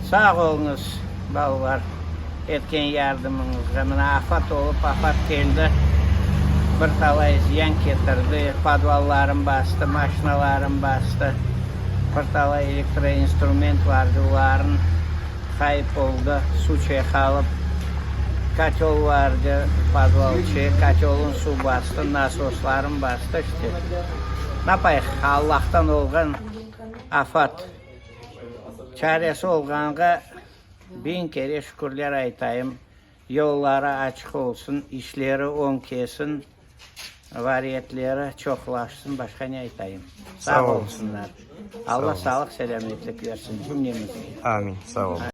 Sağ oluñız, balalar, etken yardımıñızğa. Mına afat olıp, afat keldi, bir talay ziyan ketirdi, podvallarım bastı, maşinalarım bastı, bir talay elektroinstrument vardı, oların ğayıp oldı, suv çayqalıp, kotel vardı, podvalçe, kotelın suv bastı, nasoslarım bastı, işte. Napayıq, Allahtan olğan afat. Çaresi olğanğa biñ kere şükürler aytayım. Yolları açıq olsun, işleri oñ kelsin, variyetleri çoqlaşsın, başqa ne aytayım. Sağ olsunlar. Alla sağlıq-selâmetlik versin cümlemizge. Amin. Sağ oluñız.